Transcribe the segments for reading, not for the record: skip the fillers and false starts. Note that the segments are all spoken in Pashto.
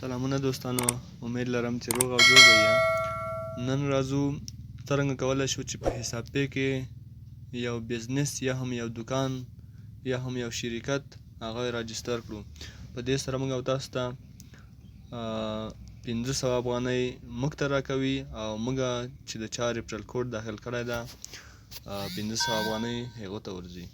سلامونه دوستانو، امید لرم چې روغ او جوړ به یې. نن راځو څرنګه کولای شو چې په حساب پې کې یو بزنس یا هم یو دکان یا هم یو شرکت هغه راجستر کړو. په دې سره موږ او تاسو ته 500 افغانۍ موږ ته راکوي، او موږ چې د چا ریفرل کوډ داخل کړی ده 500 افغانۍ هغه ته ورځي.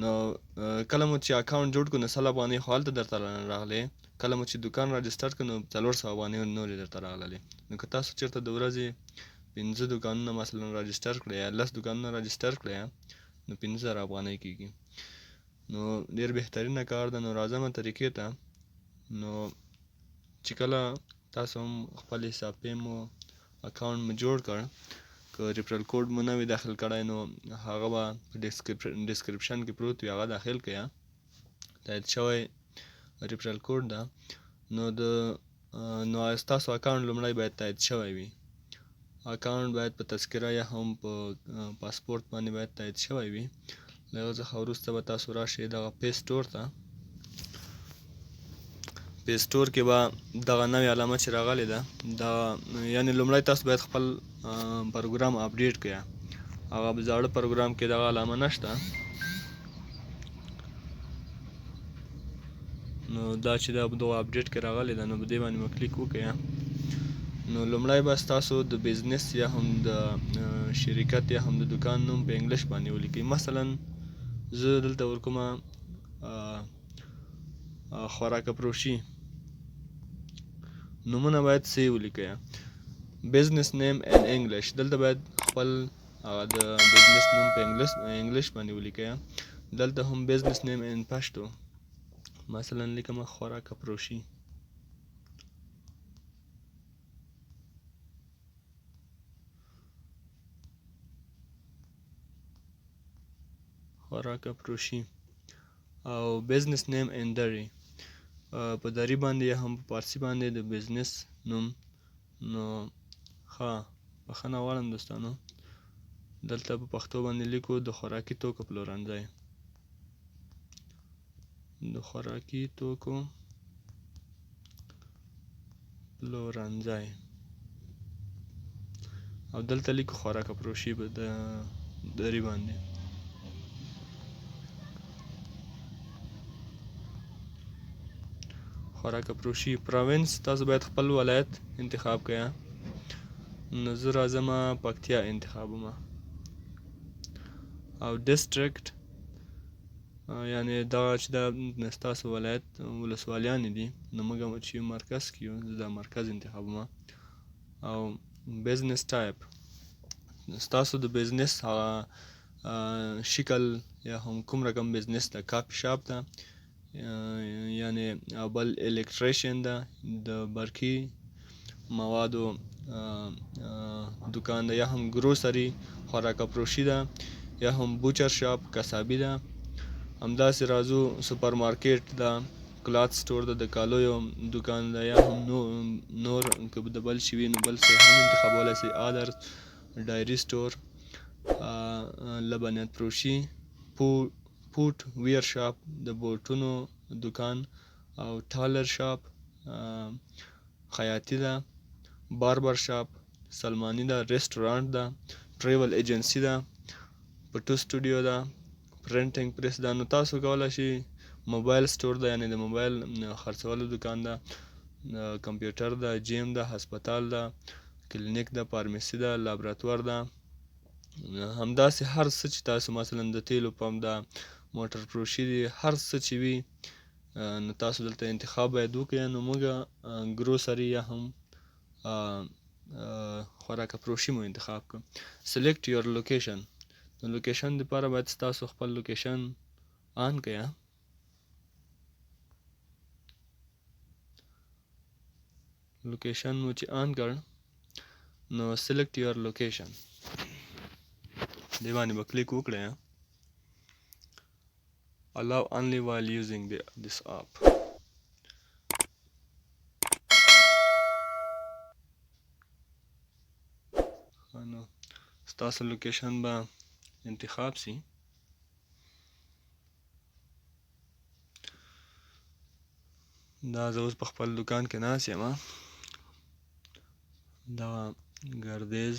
نو کله مو چې اکاونټ جوړ کړو نو 100 افغانۍ خو هلته درته راغلې، کله مو چې دکان راجستر کړ نو 400 افغانۍ نورې درته راغللې. نو که تاسو چېرته د ورځې 5 دکانونه مثلا راجستر کړئ یا 10 دکانونه راجستر کړئ نو 5000 افغانۍ کېږي. نو ډېر بهترینه کار ده. نو راځمه طریقې ته. نو چې کله تاسو هم خپل حساب پې مو اکاونټ مو جوړ کړ، که ریفرل کوډ مو نه وي داخل کړی نو هغه به په ډسکرپشن کې پروت وي، هغه داخل کړئ. تایید شوی ریفرل کوډ ده. نو د نو ستاسو اکاونټ لومړی باید تایید شوی وي. اکاونټ باید په تذکره یا هم په پاسپورت باندې باید تایید شوی وي. له هغه څخه وروسته به تاسو راشئ دغه پی سټور ته. پی سټور کې به دغه نوې علامه چې راغلې ده دا، یعنې لومړی تاسو باید خپل پروګرام اپډیټ کړئ. هغه زاړه پروګرام کې دغه علامه نشته. نو دا چې دا دغه اپډیټ کې راغلې ده نو په دې باندې مو کلیک وکړئ. نو لومړی به ستاسو د بزنس یا هم د شرکت یا هم د دکان نوم په انګلیش باندې ولیکئ. مثلا زه دلته ورکوم خوراک فروشي، نومونه باید صحیح ولیکئ. بزنس نیم ان انګلیش، دلته باید خپل هغه د بزنس نوم په انګلیش باندې ولیکئ. دلته هم بزنس نیم ان پښتو، مثلا لیکم خوراک فروشي. خوراک فروشي او بزنس نیم ان دری، په دری باندې یا هم په فارسي باندې د بزنس نوم. نو ښه بخښنه غواړم دوستانو، دلته په پښتو باندې لیکو د خوراکي توکو پلورنځی، د خوراکي توکو پلورنځی، او دلته لیکو خوراک فروشي په دری باندې. خوراک فروشي. پراوینس تاسو باید خپل ولایت انتخاب کړئ. نو زه راځم پکتیا انتخابوم. او ډیسټریکټ یعنې دا چې دا ستاسو ولایت ولسوالیانې دي، نو موږ چې مرکز کې یو زه دا مرکز انتخابوم. او بزنس ټایپ ستاسو د بزنس هغه شکل یا هم کوم رقم بزنس ده، کافي شاپ ده یعنې، او بل الکتریشن ده، د برقي موادو دکان ده، یا هم ګروسري خوراک فروشي ده، یا هم بوچر شاپ قصابي ده. همداسې راځو سوپر مارکیټ ده، کلات سټور ده، د کالیو دکان ده، یا هم نور که د بل شي وي نو بل څه هم انتخابولی شئ. آدر، ډایري سټور، لبنیات فروشي، فوټ ویر شاپ د بوټونو دکان، او ټالر شاپ خیاطي ده، باربر شاپ سلماني ده، ریسټورانټ ده، ټریول ایجنسي ده، فوټو سټوډیو ده، پرنټینګ پریس ده. نو تاسو کولی شئ موبایل سټور ده، یعنې د موبایل خرڅولو دکان ده، کمپیوټر ده، جیم ده، هسپتال ده، کلینیک ده، فارمیسي ده، لابراتوار ده. همداسې هر څه چې تاسو مثلا د تیلو پمپ ده، موټر فروشي دي، هر څه چې وي نو تاسو دلته انتخاب باید وکړئ. نو موږ ګروسري یا هم خوراک فروشي مو انتخاب کړو. سلیکټ یور لوکیشن، نو لوکیشن دپاره باید ستاسو خپل لوکیشن آن کړئ. لوکیشن مو چې آن کړ نو سلیکټ یور لوکیشن دې باندې به کلیک وکړئ. Allow only while using this app. نو ستاسو لوکیشن به انتخاب سي. دا زه اوس په خپل دوکان کې ناست یم. دا ګردیز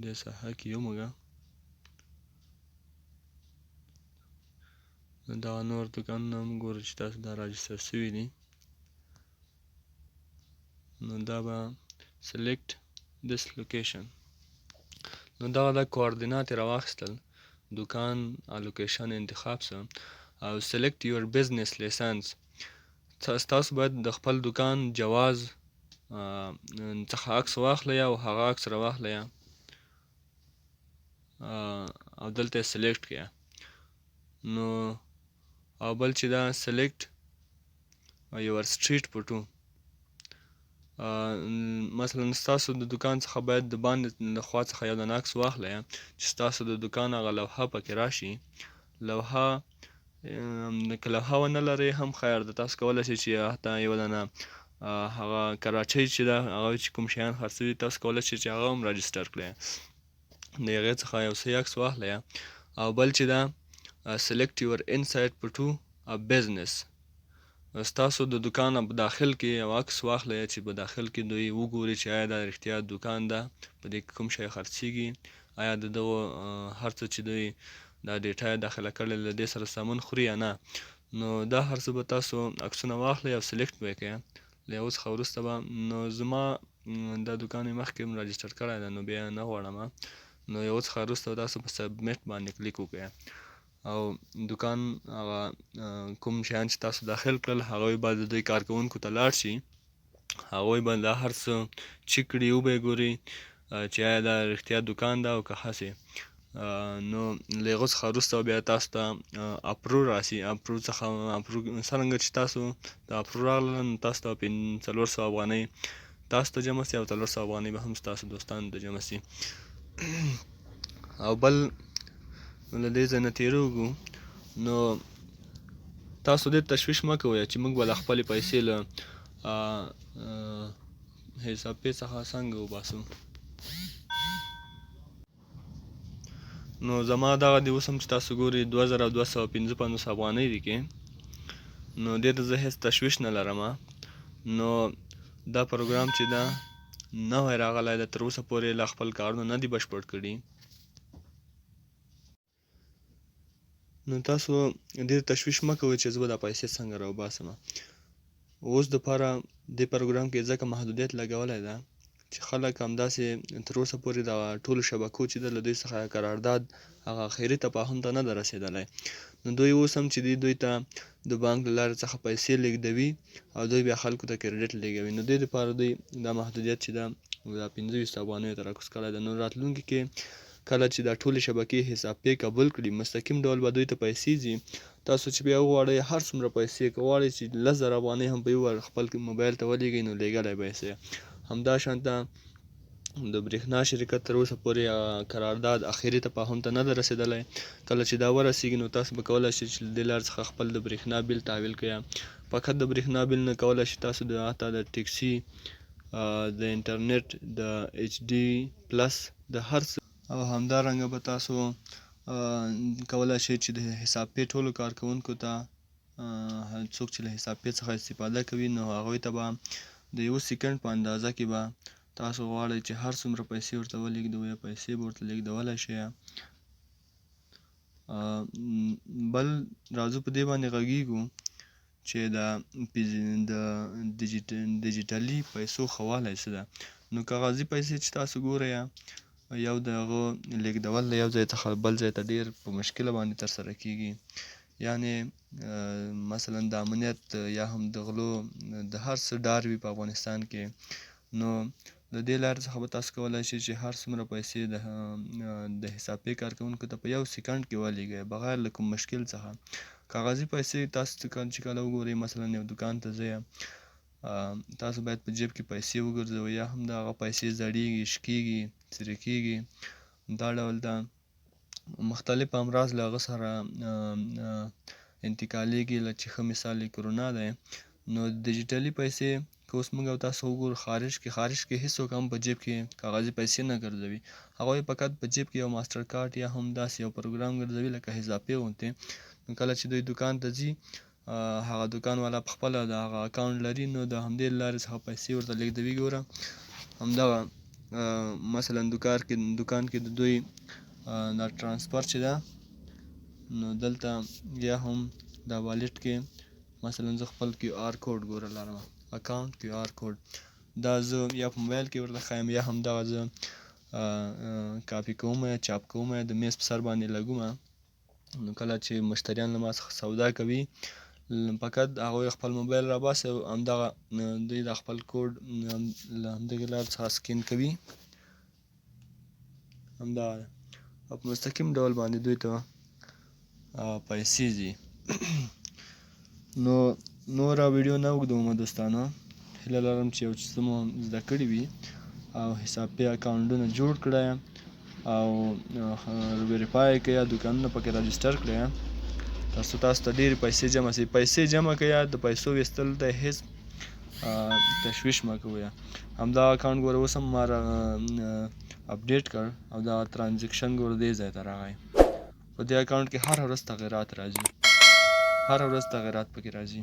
دې ساحه کې یو موږ. دا نور دوکانونه هم ګورئ چې تاسو دا راجستر شوي دي. نو دا به سلیکټ دیس لوکیشن، نو دغه د کوارډینات یې راواخیستل، دوکان لوکیشن انتخاب سه او سلیکټ یور بزنس لایسنس. تاسو باید د خپل دوکان جواز څخه عکس واخلئ او هغه عکس راواخلئ او دلته یې سلیکټ کړئ. نو او بل چې دا سلیکټ یور سټریټ پټو، مثلا ستاسو د دوکان څخه باید د باندې له خوا څخه یو دانه عکس واخلئ چې ستاسو د دوکان هغه لوحه پکې راشي. لوحه که لوحه ونه لرئ هم خیر ده، تاسو کولی شئ چې حتی یو دانه هغه کراچۍ چې ده، هغه چې کوم شیان خرڅوي، تاسو کولی شئ چې هغه هم راجسټر کړئ، د هغې څخه یو څه عکس واخلئ. او بل چې ده سلیکټ یور انسایډ پټو بزنس، ستاسو د دوکان په داخل کې یو عکس واخلئ چې په داخل کې دوی وګوري چې آیا دا رښتیا دوکان ده، په دې کې کوم شی خرڅیږي، آیا د دغو هر څه چې دوی دا ډیټا یې داخله کړې له دې سره سمون خوري یا نه. نو دا هر څه به تاسو عکسونه واخلئ او سلیکټ به یې کړئ. له یو څخه وروسته به نو زما دا دوکان یې مخکې هم راجسټر کړی ده، نو بیا نه غواړم. نو یو څخه وروسته به تاسو په سبمیټ باندې کلیک وکړئ او دوکان هغه کوم شیان چې تاسو داخل کړل هغوی به د دوی کارکوونکو ته لاړ شي، هغوی به دا هر څه چیک کړي، وبه یې ګوري چې آیا دا رښتیا دوکان ده او که هسې. نو له هغه څخه وروسته بیا تاسو ته اپرو راسي. اپرو څخه اپرو څرنګه چې تاسو د اپرو راغله نو تاسو ته 400 افغانۍ تاسو ته جمع سي او 400 افغانۍ به هم ستاسو دوستانو ته جمع سي. او بل له دې ځای نه تېرېږو. نو تاسو ډېر تشویش مه کوئ چې موږ به له خپلې پیسې له حساب پې څخه څنګه وباسو. نو زما دغه دی اوس هم چې تاسو ګورئ 2255 افغانۍ دي کې، نو دې ته زه هېڅ تشویش نه لرم. نو دا پروګرام چې دا نوی راغلی ده، تر اوسه پورې لا خپل کارونه نه دي بشپړ کړي. نو تاسو ډېر تشویش مه کوئ چې زه به دا پیسې څنګه راوباسم. اوس دپاره دې پروګرام کې ځکه محدودیت لګولی ده چې خلک همداسې تر اوسه پورې د ټولو شبکو چې ده له دوی څخه قرارداد هغه اخري تفاهم ته نه ده رسېدلی. نو دوی اوس هم چې دی دوی ته د بانک له لارې څخه پیسې لېږدوي او دوی بیا خلکو ته کریډیټ لېږوي. نو دې دپاره دوی دا محدودیت چې ده دا 25 افغانیو ته راکوز کړی ده. نو راتلونکي کې کله چې دا ټولې شبکې حساب پې قبول کړي، مستقیم ډول به دوی ته پیسې ځي. تاسو چې بیا وغواړئ هر څومره پیسې که غواړئ چې 10,000 افغانۍ هم په یو وار خپل موبایل ته ولېږئ نو لېږلی به یې سئ. همدا شان ته د برېښنا شرکت تر اوسه پورې قرارداد اخري تفاهم ته نه ده رسېدلی. کله چې دا ورسېږي نو تاسو به کولی شئ چې له دې لارې څخه خپل د برېښنا بیل تحویل کړئ. فقط د برېښنا بیل نه کولی شئ تاسو د حتی د ټیکسي، د انټرنیټ، د ایچ ډي پلس، د هر څه. او همدارنګه به تاسو کولی شئ چې د حساب پې ټولو کارکوونکو ته، څوک چې له حساب پې څخه استفاده کوي نو هغوی ته به د یو سیکنډ په اندازه کې به تاسو غواړئ چې هر څومره پیسې ورته ولېږدوئ، پیسې به ورته لېږدولی شئ. بل راځو په دې باندې غږیږو چې د ډیجیټلي پیسو ښه والی څه ده. نو کاغذي پیسې چې تاسو ګورئ، یو د هغه لېږدول له یو ځای څخه بل ځای ته ډېر په مشکله باندې ترسره کیږي. یعنې مثلا د امنیت یا هم د غلو د هر څه ډار وي په افغانستان کې. نو له دې لارې څخه به تاسو کولی شئ چې هر څومره پیسې د حساب پې کارکوونکو ته په یو سیکنډ کې ولېږئ بغیر له کوم مشکل څخه. کاغذي پیسې تاسو چې کله وګورئ، مثلا یو دکان ته ځئ، تاسو باید په جیب کې پیسې وګرځوئ، یا هم د هغه پیسې زړیږي، شکیږي، څیرې کیږي. دا ډول ده مختلف امراض له هغه سره انتقالیږي، لکه چې ښه مثال یې کرونا دی. نو ډیجیټلي پیسې که اوس موږ او تاسو وګورو خارج کې، خارج کې هیڅوک هم په جیب کې کاغذي پیسې نه ګرځوي. هغوی فقط په جیب کې یو ماستر کارت یا هم داسې یو پروګرام ګرځوي لکه حساب پې غوندې. نو کله چې دوی دکان ته ځي هغه دوکان والا په خپله د هغه اکاونټ لري، نو د همدې لارې څخه پیسې ورته لیږدوي. ګوره همدغه مثلا دوکان کې د دوی دا ترانسفر چې ده، نو دلته یا هم دا wallet کې مثلا زه خپل کیو آر کوډ ګوره لرم، اکاونټ کیو آر کوډ، دا زه یا په موبایل کې ورته ښایم، یا هم دغه زه کاپي کوم یا چاپ کوم یا د میز په سر باندې لګوم. نو کله چې مشتریان له ما څخه سودا کوي، فقط هغوی خپل موبایل راباسي او همدغه دوی د خپل کوډ له همدغې لارې څخه سکین کوي همدا، او په مستقیم ډول باندې دوی ته پیسې ځي. نو نوره ویډیو نه اوږدوم دوستانو، هیله لرم چې یو څه مو زده کړي وي او حساب پې اکاونټونه جوړ کړئ او ویریفای کړئ، دوکانونه پکې راجسټر کړئ، تر څو تاسو ته ډېرې پیسې جمع شي. پیسې جمع کړئ، د پیسو ویستل ته هیڅ تشویش مه کوئ. همدا اکاونټ ګوره اوس هم ما اپډیټ کړ او دا ترانزکشن ګوره دې ځای ته راغی. په دې اکاونټ کې هره ورځ تغیرات راځي، هره ورځ تغیرات پکې راځي.